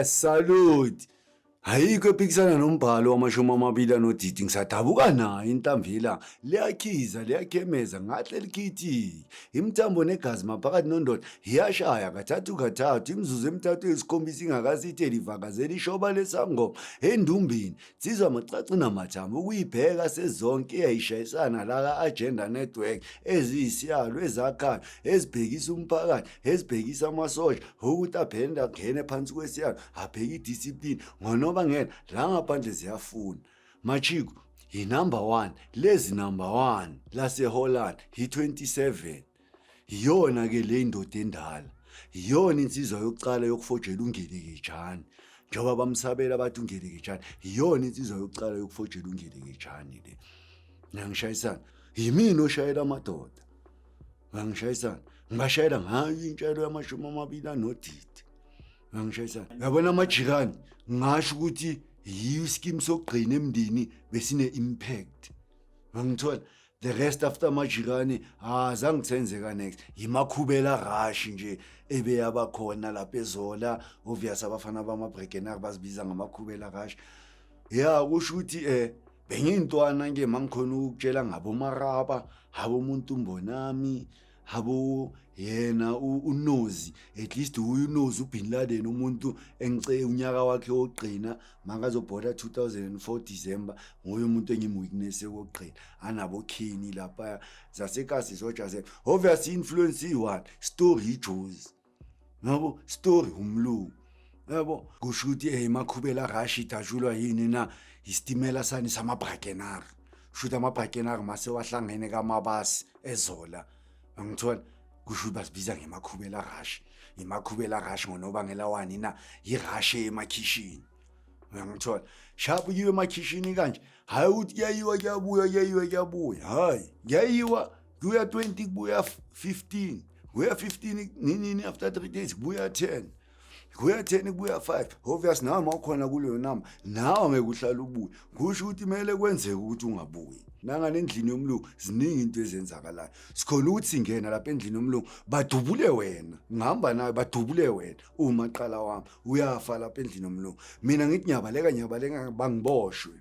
Yes, salute. Ayikho ephikisana nombhalo wama-20 anodidi, ngisadabuka nayo inhlamvu, liyakhiza, liyakhemeza, ngahle likhithike. Imithambo negazi maphakathi nondoda iyashaya kathathu kathathu, imizuzu emithathu eyisikhombisa ingakasitheli, ivakazela ishoba lesangoma endumbini. Nsizwa amacaci namathambo ukuyibheka sezonke iyayishayisana la ka-Agenda Network, eziyisiyalo ezakhayo, ezibhekisa umphakathi, ezibhekisa amasosha ukuthi aphenda angene phansi kwesiyalo, abheke i-discipline ngonobangela la ngaphandle ziyafuna. Machiko yi-number one lezi, number one laseHolland, yi-27. Iyona-ke le indoda endala, iyona insizwa yokucala yokufojela ungelekejane, njengoba bamsabela bathi ungelekejane. Iyona insizwa yokucala yokufojela ungelekejane le. Ngiyangishayisana, yimina oshayela amadoda, ngangishayisana, ngibashayela ngayo intshelo yama-20 anodidi. Ngangishayisana, uyabona, amajikani, ngasho ukuthi yiyo i-scheme sokugcina emndeni besine-impact, ngangithola the rest after amajikani. Ah, zange kusenzeka next, yimakhubela rush nje ebeyabakhona lapha eZola. Obvious, abafana bama-bregenar bazibiza ngamakhubela rush. Ya, kusho ukuthi bengiyintwana ke mangikhona ukutshela ngabo maraba, habo umuntu mbonami, habo yena uNozi. At least uye uNozi uBin Laden, umuntu engice unyaka wakhe wokugcina makazobhoda 2004 December, nguye umuntu engim-witness kokugcina anabo Kenny lapha zasekasi soja. Obvious, influence iyi-one story, ijozi yabo, story umlungu yabo. Kusho ukuthi makhubela rush idashulwa yini na? Isitimela sani samabrakenar. Kusho ukuthi amabrakenar mase wahlangene kamabasi eZola, angithola. Kusho ukuthi basibiza ngemakhubela rush, imakhubela rush ngonobangela wani na? I-rush emakhishini, uyangithola? Sharp, kuyiwe emakhishini kanje, hayi ukuthi kuyayiwa kuyabuya, kuyayiwa kuyabuya, hayi, kuyayiwa kuya 20, kubuya 15, kuya 15 ninini, after 3 days kubuya 10, kuya 10, kubuya 5. Obvious, nawe mawukhona kuleyo namba, nawe ngeke uhlale ubuye. Kusho ukuthi kumele kwenzeke ukuthi ungabuyi nangane endlini yomlungu. Ziningi into ezenzakalayo. Sikhona ukuthi singena lapha endlini yomlungu, badubule wena, ngihamba nawe, badubule wena, uma qala wami uyafa lapha endlini yomlungu. Mina ngithi ngiyabaleka, ngiyabaleka, bangiboshwe,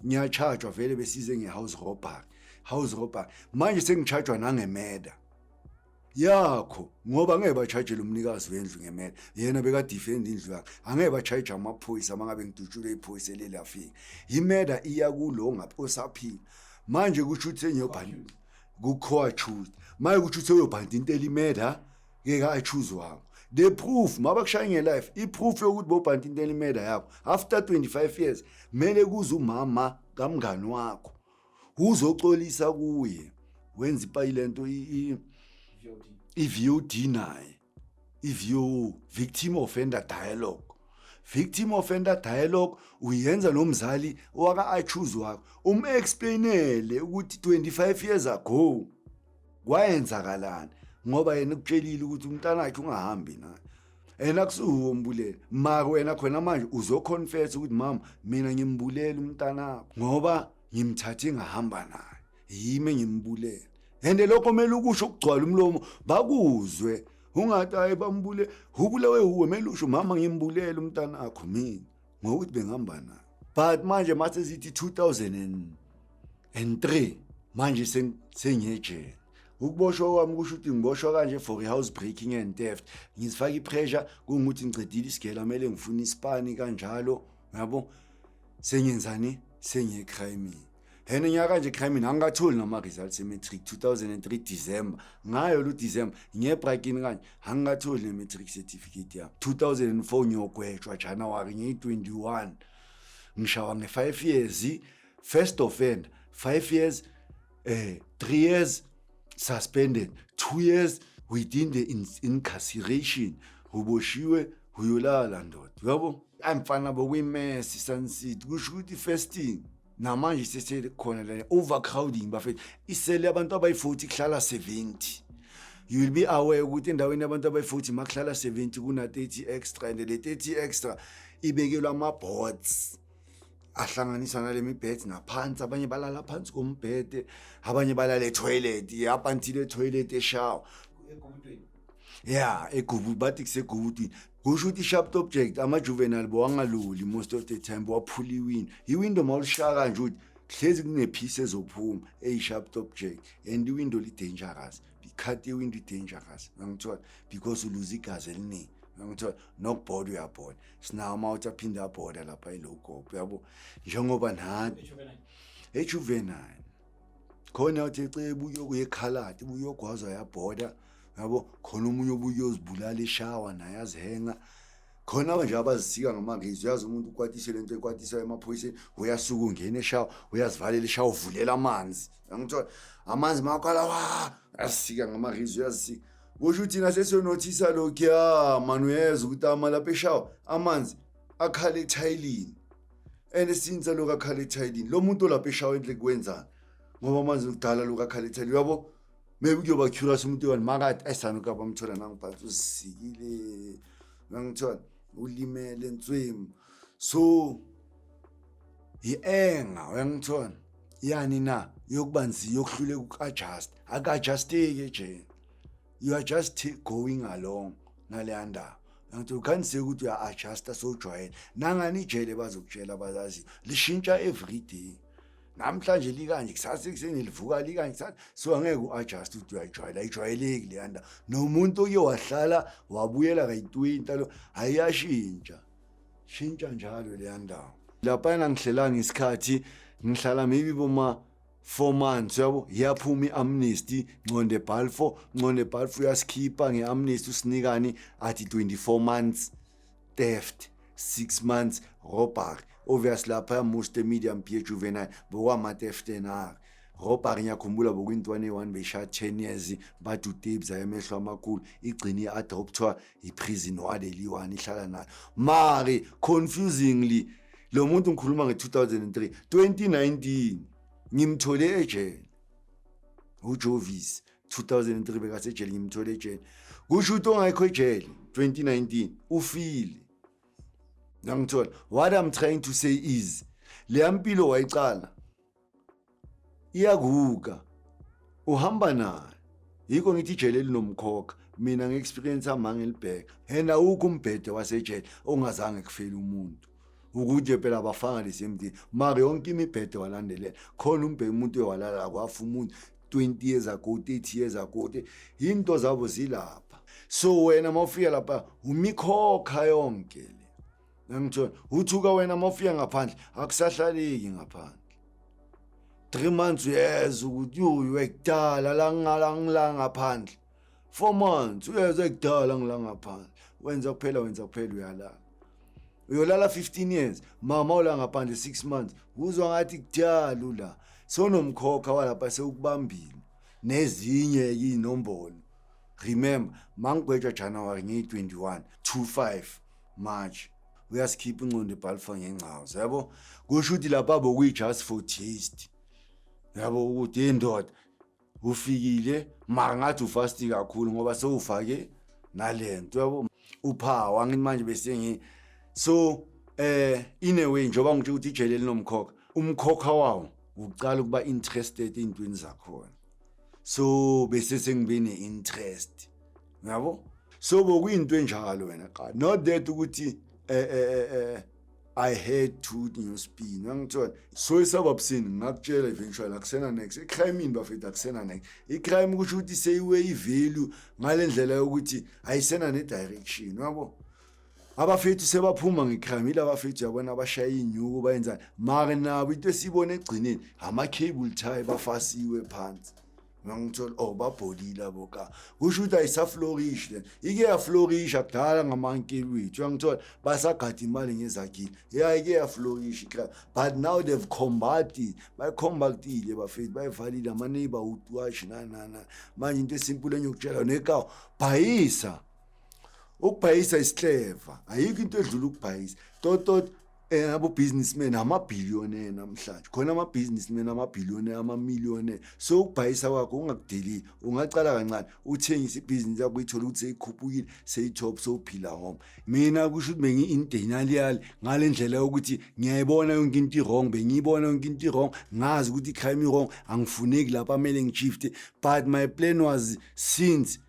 ngiyachajwa vele, besize nge-house robbery, house robbery. Manje sengichajwa nange-murder yakho, ngoba angeke bachajele umnikazi wendlu nge-murder, yena beka-defend indlu yakhe. Angeke bachaje amaphoyisa uma ngabe ngidutshulwe iphoyisa elelafika. I-murder iya kulo ngapha osaphila. Manje kusho ukuthi sengiyobhala ku-co-accused. Manje kusho ukuthi uyobhala into eli-murder ke ka-accused wakho. The proof mabakushaya nge-life, i-proof yokuthi bobhanta into eli-murder yakho after 25 years, kumele kuze umama kamngani wakho uzoxolisa kuye, wenza ipayi lento i-VOD naye, i-VO, victim offender dialogue. Victim offender dialogue uyenza nomzali waka-accused wakho, um-explainele ukuthi 25 years ago kwayenzakalani, ngoba yena ukutshelile ukuthi umntanakhe ungahambi naye and akusuwo ombulele. Mara wena khona manje uzo-confess ukuthi, "Mama, mina ngimbulela umntanakho ngoba ngimthathe ngahamba naye, yimi engimbulela." And lokho kumele ukusho ukugcwala umlomo, bakuzwe. Ungathi, "Hayi, bambule, ubulewe uwe." Kumele usho, "Mama, ngimbulela umntanakho mina ngokuthi bengihamba naye." But manje mase sithi 2003, manje sengiyejele. Ukuboshwa kwami kusho ukuthi ngiboshwa kanje for i-house breaking and theft. Ngizifaka i-pressure kungukuthi ngicedile isigela, kumele ngifune isipani kanjalo, yabo. Sengiyenzani? Sengiye-crimini and nyaka kanje crimini, angikatholi nama-results e-matric. 2003 December, ngayo lo December ngiye-brakini kanje, angikatholi ne-matric certificate yami. 2004 ngiyogwetshwa January ngiyi-21, ngishawa nge-5 years first offender, 5 years, 3 years suspended, 2 years within the incarceration. Uboshiwe, uyolala ndoda, uyabo. Ayimfana, bokuyi-mess Sun City. Kusho ukuthi first thing, namanje sesele khona la overcrowding, bafethu. Isele abantu abayi-40 kuhlala 70. You will be aware ukuthi endaweni yabantu abayi-40 makuhlala 70, kuna 30 extra, and le 30 extra ibekelwa ama-boards ahlanganiswa nale mibhede ngaphansi. Abanye balala phansi kombhede, abanye balala e-toilet, up until e-toilet eshawa. Egubudweni. Ya, egubu bathi kusegubudwini. Kusho ukuthi i-sharp object ama-juvenile bowangaloli most of the time bowaphula iwindow. Iwindow mawulishaya kanje ukuthi hlezi kunephisi ezophuma eyi-sharp object and iwindow li-dangerous. I-cut yewindow i-dangerous, uyangithola, because uluza igazi eliningi, uyangithola, nokubhoda uyabhoda. Sinawo amawuthi aphinde abhoda lapha elokop, uyabo, njengoba nathi ejuvenile khona uthi ecebe uyokuya ekhaladi ubuyogwazwa yabhoda, yabo, khona omunye obuye uyozibulala eshawa naye azihenga khona nje abazisika ngamangezi. Uyazi umuntu ukwatise lento ekwatisayo emaphoyiseni, uyasuka ungena eshawa, uyazivalela eshawa, uvulela amanzi, angithola amanzi makhala wa asika ngamarizi, uyazisika. Kusho ukuthi thina sesiyonothisa lokhuya mani, uyeza ukuthi ama lapha eshawa amanzi akhala ethayilini and since lokhu akhala ethayilini lo muntu olapha eshawa endle kwenzani ngoba amanzi kudala lokhu akhala ethayilini, uyabo. Maybe kuyoba curious umuntu yona makathi ayisanoka bamthola nangiphansi uzisikile, uyangithola, ulimele nswemu. So i-anger, uyangithola, yani na yokuba nzima yokuhluleka uku-adjust, aku-adjusteki ejele. You are just going along naleya ndawo, uyangithola. You can't say ukuthi uya-adjusta sowujwayele nangani ijele. Bazokutshela abazaziyo, lishintsha every day. Namhlanje likanje, kusasa ekuseni livuka likanje, kusasa. So angeke u-adjust ukuthi uyayijwayela, ayijwayeleki leya ndawo. Nomuntu oke wahlala wabuyela kayi-20 alo ayiyashintsha shintsha njalo leya ndawo. Laphana ngihlelanga isikhathi, ngihlala maybe boma 4 months, yabo. Iyaphuma i-amnesty, Ngconde Balfour, Ngconde Balfour uyasikhipha nge-amnesty. Usinikani? Athi 24 months theft, 6 months robbery. Obviously lapha most medium PH juvenile bokwama-theft enar robbery. Ngiyakhumbula bokuyintwana eyi-one beyishaya 10 years, bathi utebza emehlo amakhulu, igcine i-adoptwa i-prison warden eliyi-one ihlala nayo. Mari confusingly lo muntu ngikhuluma nge-2003, 2019 ngimthole ejele uJovis. 2003 bekasejele, ngimthole ejele. Kusho ukuthi ongekho ejele 2019 ufile, ngangithola. What I'm trying to say is leya mpilo wayicala iyakuka uhamba nayo. Yikho ngithi ijele elinomkhokha. Mina nge-experience yami angilibheka and awukho umbhede wasejele ongazange kufele umuntu, ukuthi phela abafanga the same thing, mara yonke imibhede walandelela khona umbhede umuntu uyewalala kwafa umuntu 20 years ago, 30 years ago, into zabo zilapha. So wena mawufika lapha umikhokha yonke le, ngithola uthuka wena. Mawufika ngaphandle akusahlaleki ngaphandle. 3 months uyezwa ukuthi uyu ekudala la ngala ngila ngaphandle. 4 months uyezwa ekudala ngila ngaphandle. Wenza kuphela, wenza kuphela, uyalala, uyolala 15 years. Mama ula ngaphandle 6 months uzwa ngathi kudala ula sonomkhokha walapha sewukubambile nezinye inombolo. Remember mangigwetshwa January ngiyi-21, 25 March uyasikhipha ingqondo eBalfour ngengcawo, yabo. Kusho ukuthi lapha bokuyi-just for taste, yabo, ukuthi indoda ufikile mara ngathi ufasti kakhulu ngoba sewufake nalento, yabo, uphawu angithi manje bese ngi so in a way njengoba ngitsho ukuthi ijele linomkhokha, umkhokha wawo uqala ukuba interested ey'ntweni zakhona. So bese sengibe ne-interest, yabo. So bokuyinto enjalo wena qala, not that ukuthi I had to ngiyospin, angithola. So esababusini ngakutshela eventually akusena next ecrime bafethu, akusena next icrime. Kusho ukuthi seyiwe ivalue ngale ndlela yokuthi ayisena ne-direction, yabo. Abafethu sebaphuma ngecrime yila bafethu, yabona, abashaya inyuku bayenzani, mara nabo into esiyibona egcineni ama-cable tie bafasiwe phansi, ngangithola oh babholile abo ka. Kusho ukuthi ayisaflourish le ike yaflourisha kudala ngamankeli wethu, uyangithola, basagada imali ngezakhile. Ya, ike yaflourisha icrime, but now they've combated, bayicombatile bafethu, bayivalile ama-neighborhood watch nani nani nani. Manje into esimple engiyokutshela nekawu bhayisa, ukubhayisa isihleva, ayikho into edlula ukubhayisa totot. Abo businessmen amabillionaire namhlanje khona, ama businessmen amabillionaire, ama millionaire. So ukubhayisa kwakho ungakudelile, ungacala kancane uthengise ibhizinisi yakho, uyithole ukuthi seyikhuphukile, seyitop, sowuphila home. Mina kusho ukuthi bengi-in denial ngale ndlela yokuthi ngiyayibona yonke into i-wrong, bengiyibona yonke into i-wrong, ngazi ukuthi i-crime i-wrong, angifuneki lapha, amele ngishifte. But my plan was since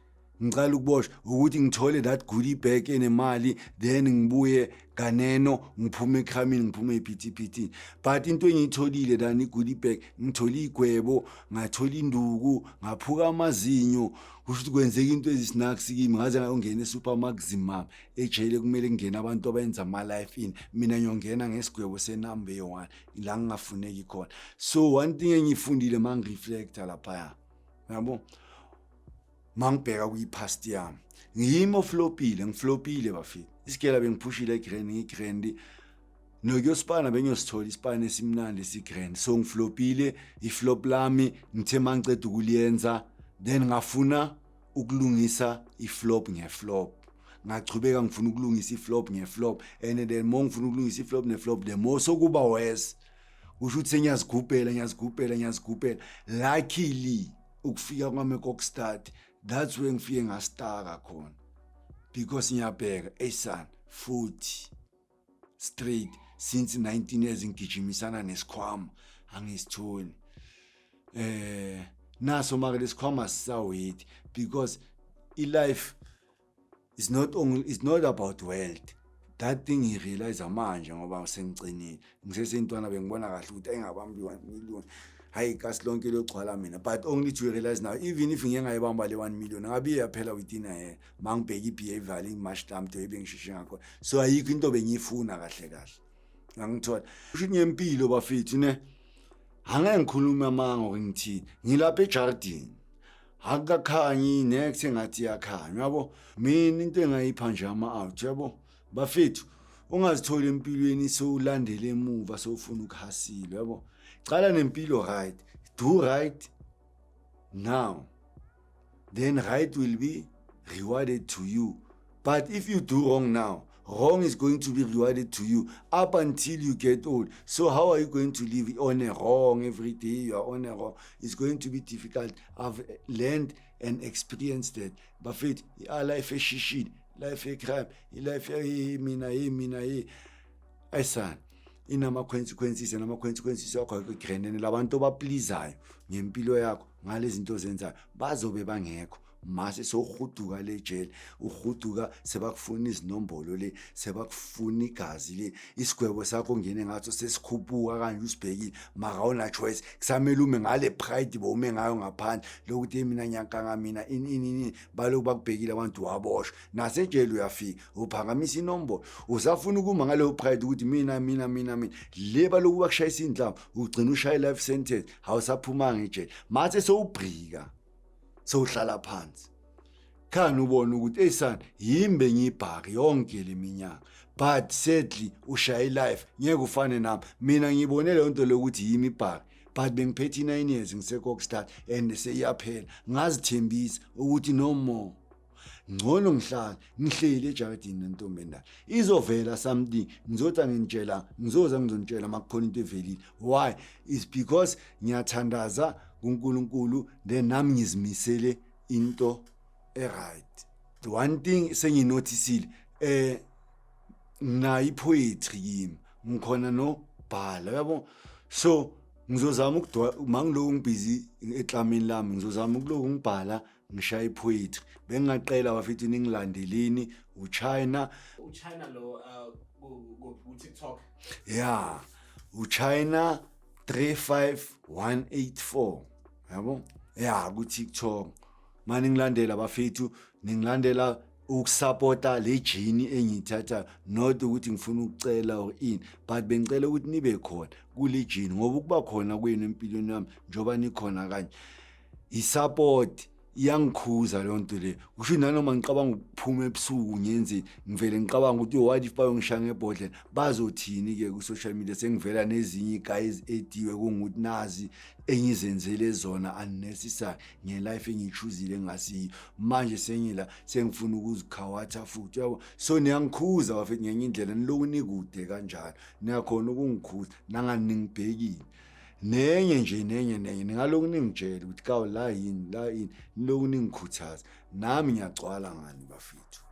Ngicala ukuboshwa ukuthi ngithole that goodie bag enemali, then ngibuye kaneno, ngiphume ecrimini, ngiphume ephithiphithini. But into engiyitholile than i-goodie bag, ngithole igwebo, ngathola induku, ngaphuka amazinyo. Kusho ukuthi kwenzeka into ezisnacks kimi, ngaze ngayongena e-supermaximum ejele. Kumele kungene abantu abayenza ama-life in, mina ngiyongena ngesigwebo senumber eyi-one la ngingafuneki khona. So one thing engiyifundile ma ngireflecta laphaya, yabo, mangibheka kwi-past yami, ngiyimi oflopile, ngiflopile bafethu. Isigela bengiphushile egrand, ngigrand nokuyosipana, bengiyosithola isipana esimnandi esigrand. So ngiflopile. Iflop lami ngithe mangiceda ukuliyenza, then ngafuna ukulungisa iflop ngeflop, ngachubeka ngifuna ukulungisa iflop ngeflop, and then more ngifuna ukulungisa iflop neflop, the more sokuba worse. Kusho ukuthi sengiyazigubhela, ngiyazigubhela, ngiyazigubhela. Luckily ukufika kwami eKokstad, that's where ngifike ngastaka khona, because ngiyabheka eyisana futhi straight since 19 years ngigijimisana nesikhwama, angisitholi. Naso make lesikhwama sisaweight, because i-life is not only, it's not about wealth. That thing ngirealize manje ngoba sengicinile. Ngisesentwana bengibona kahle ukuthi ayingabambi 1 million, hayi, kasi lonke liyogcwala mina. But only to realize now, even if ngike ngayibamba le 1 million, ngabe iyaphela within a year. Mangibheka i-behavior imash lami to ebengisheshe ngakhona, so ayikho into bengiyifuna kahle kahle, angithola. Kusho ngempilo bafethu ne, angeke ngikhulume amanga or ngithini. Ngilapha ejardini, akukakhanyi next, engathi iyakhanya, yabo. Mina into engayipha nje ama-out, yabo bafethu, ungazitholi empilweni sowulandele emuva, sowufuna ukuhasila, yabo. Cala nempilo right, do right now, then right will be rewarded to you. But if you do wrong now, wrong is going to be rewarded to you up until you get old. So how are you going to live on a wrong every day? You are on a wrong, it's going to be difficult. I've learned and experienced that bafethu. I-life eshishini, life ecrime, ilife mina hey, mina hey, ayisana inama-consequences, nama-consequences wakho akugrenene. Labantu obapleasayo ngempilo yakho ngalezi zinto ozenzayo bazobe bangekho mase sowuhuduka le jele. Uhuduka sebakufuna izinombolo le, sebakufuna igazi le. Isigwebo sakho ongene ngaso sesikhuphuka kanje, usibhekile, mara awuna choice, kusamele ume ngale pride bowume ngayo ngaphandle lokuthi, "Hey, mina ngiyakanga mina ini ini ini." Baloku bakubhekile abantu, waboshwa nasejele, uyafika uphakamisa inombolo, usafuna ukuma ngaleyo pride ukuthi mina, mina, mina, mina le. Baloku bakushayisa indlamu, ugcina ushaye life sentence, awusaphumanga ejele. Mase sowubhrika, sowuhlala phansi khani, ubone ukuthi eyisana yimbe ngiyibhaki yonke leminyaka. But sadly ushaye life, ngeke ufane nami. Mina ngibone leyo nto lokuthi yimi ibhaki, but bengiphethe i-9 years ngiseKokstad and seyiyaphela. Ngazithembisa ukuthi no more, ngcono ngihlale ngihleli ejaridini nentombi endala. Izovela something, ngizothi angintshela, ngizoza ngizonitshela makukhona into evelile. Why is because ngiyathandaza kuNkulunkulu, then nami ngizimisele into e-right. The one thing senginotisile, nginayo ipoetry kimi, ngikhona nobhala, yabo. So ngizozama ukudwa mangiloku ngibhizi eklamini lami, ngizozama ukuloku ngibhala, ngishaya ipoetry. Bengingaqela bafethu, ningilandeleni, uChina. uChina lo ku TikTok? Ya, uChina 35184, yabo, ya, ku TikTok. Manje ngilandela bafethu, ningilandela ukusupporta le journey engiyithatha, not ukuthi ngifuna ukucela or ini, but bengicela ukuthi nibe khona kule journey, ngoba ukuba khona kwenu empilweni yami njengoba nikhona kanje, isupport iyangikhuza leyo nto leyo. Kusho nanoma ngicabanga ukuphuma ebusuku ngenze, ngivele ngicabanga ukuthi, what if bayongishaya ngebhodlela, bazothini-ke ku-social media? Sengivela nezinye iy'gayi ezi-ediwe, kungukuthi nazi engizenzele zona unnecessary nge-life engiyi-choosile engasiyo. Manje sengila, sengifuna ukuzikhawatha futhi, yabo. So niyangikhuza bafethu ngenye indlela, niloku nikude kanjalo, niyakhona ukungikhuza nangani ningibhekile. Nenye nje, nenye, nenye, ningaloku ningitshela ukuthi kawu la yini, la yini, niloku ningikhuthaza, nami ngiyagcwala ngani bafethu.